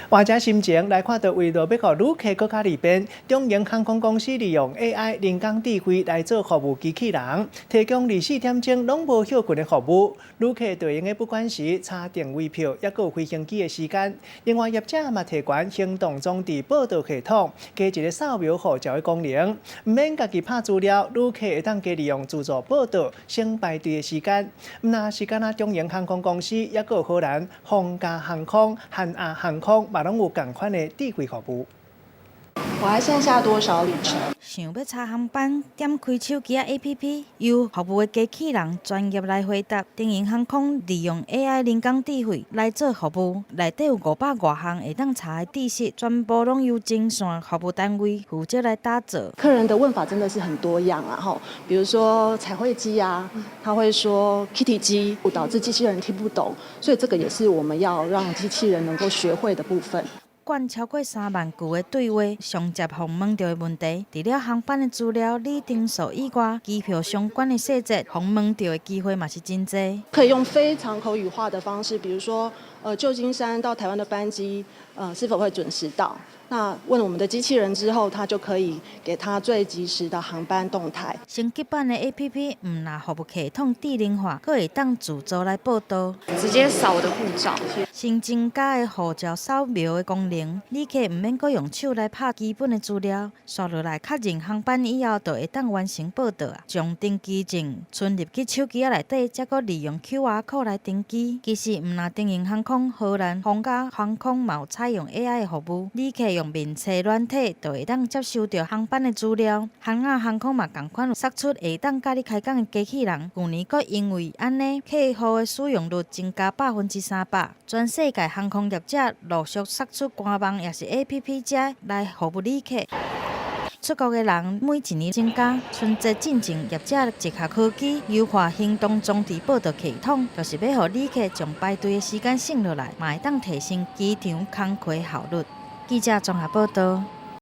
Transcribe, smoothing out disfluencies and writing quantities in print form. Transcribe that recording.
換隻心情來看到，為著欲予旅客閣較利便，長榮航空公司利用 AI 人工智慧來做服務機器人，提供24點鐘攏無歇睏的服務。旅客就會用不管是查訂位票，抑閣有飛行機的時間。另外業者嘛提懸行動裝置報到系統，加一个掃描護照的功能，毋免家己拍資料，旅客會當加利用自助報到，省排隊的時間。毋若是干焦長榮航空公司，抑閣有荷蘭皇家航空、韓亞航空，嘛攏有仝款的智慧服務。我還剩下多少里程？想欲查航班，點開手機仔 APP，由服務的機器人專業來回答。長榮航空利用 AI 人工智慧來做服務，內底有500外項會當查的知識，全部攏由前線服務單位負責來打造。客人的問法真的是很多樣啊，吼，比如說彩繪機啊，他會說 Kitty 機，導致機器人聽不懂，所以這個也是我們要讓機器人能夠學會的部分。管超過3萬句的對話，上捷予問著的問題，除了航班的資料、里程數以外，機票相關的細節，予問著的機會嘛是真濟。可以用非常口語化的方式，比如說，舊金山到台灣的班機，是否會準時到？那問我們的機器人之後，它就可以給他最即時的航班動態。升級版的 APP 毋但服務系統智能化，閣會當自助來報到，直接掃我的護照。新增加的護照掃描的功能，旅客毋免閣用手來拍基本的資料，刷落來確認航班以後，就會當完成報到啊。將登機證存入去手機仔內底，才閣利用 QR code 來登機。其實毋但長榮航空、荷蘭皇家航空嘛有採用 AI 的服務，旅客用面冊軟體就會當接收著航班的資料。韓亞航空嘛仝款有釋出會當佮你開講的機器人，舊年閣因為按呢，客戶的使用率增加300%。全世界航空業者陸續釋出官網抑是 APP 遮來服務旅客。出國的人每一年增加，春節進前業者結合科技優化行動裝置報到系統，就是欲予旅客將排隊的時間省落來，嘛會當提升機場工課效率。記者綜合報導。